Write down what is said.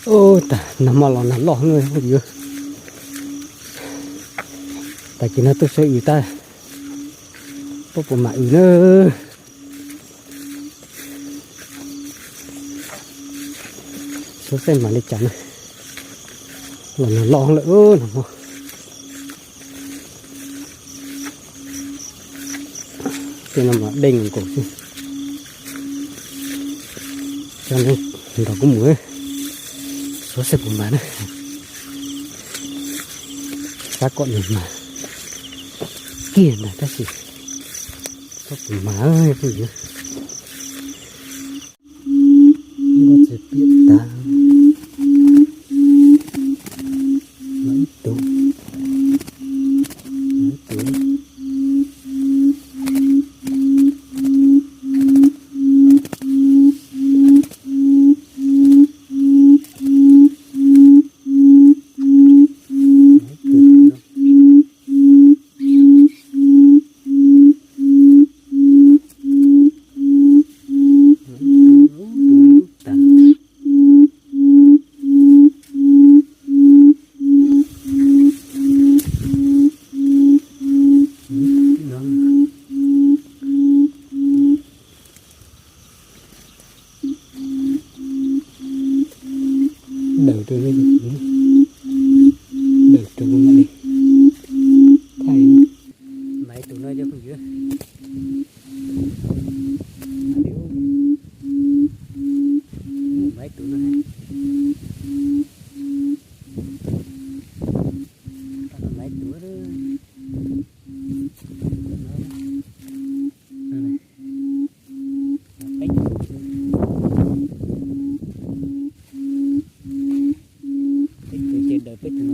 Ub, tas nag hmo los nag loj heev na phooj ywg. Tag kis no tuaj saib wb tab, pom puas mam wb na. Xyov xyov mam li cas na. Los nag loj heev lawm nag hmo. Tej no mas dej nkaus xwb. Coj nej nrog kuv mus, xyov xyov puas mas na. Xav kom nws mas kiag ntag tab sis xyov puas mas phooj ywg. Npaj txiav piam tas, mas ib tug, mas ib tug. Daws rau, daws rau mam li thaij. Mas ib tug no cov phooj ywg. Mas ib tug no, mas ib tug. Peb tug, peb tug ces daws peb tug no.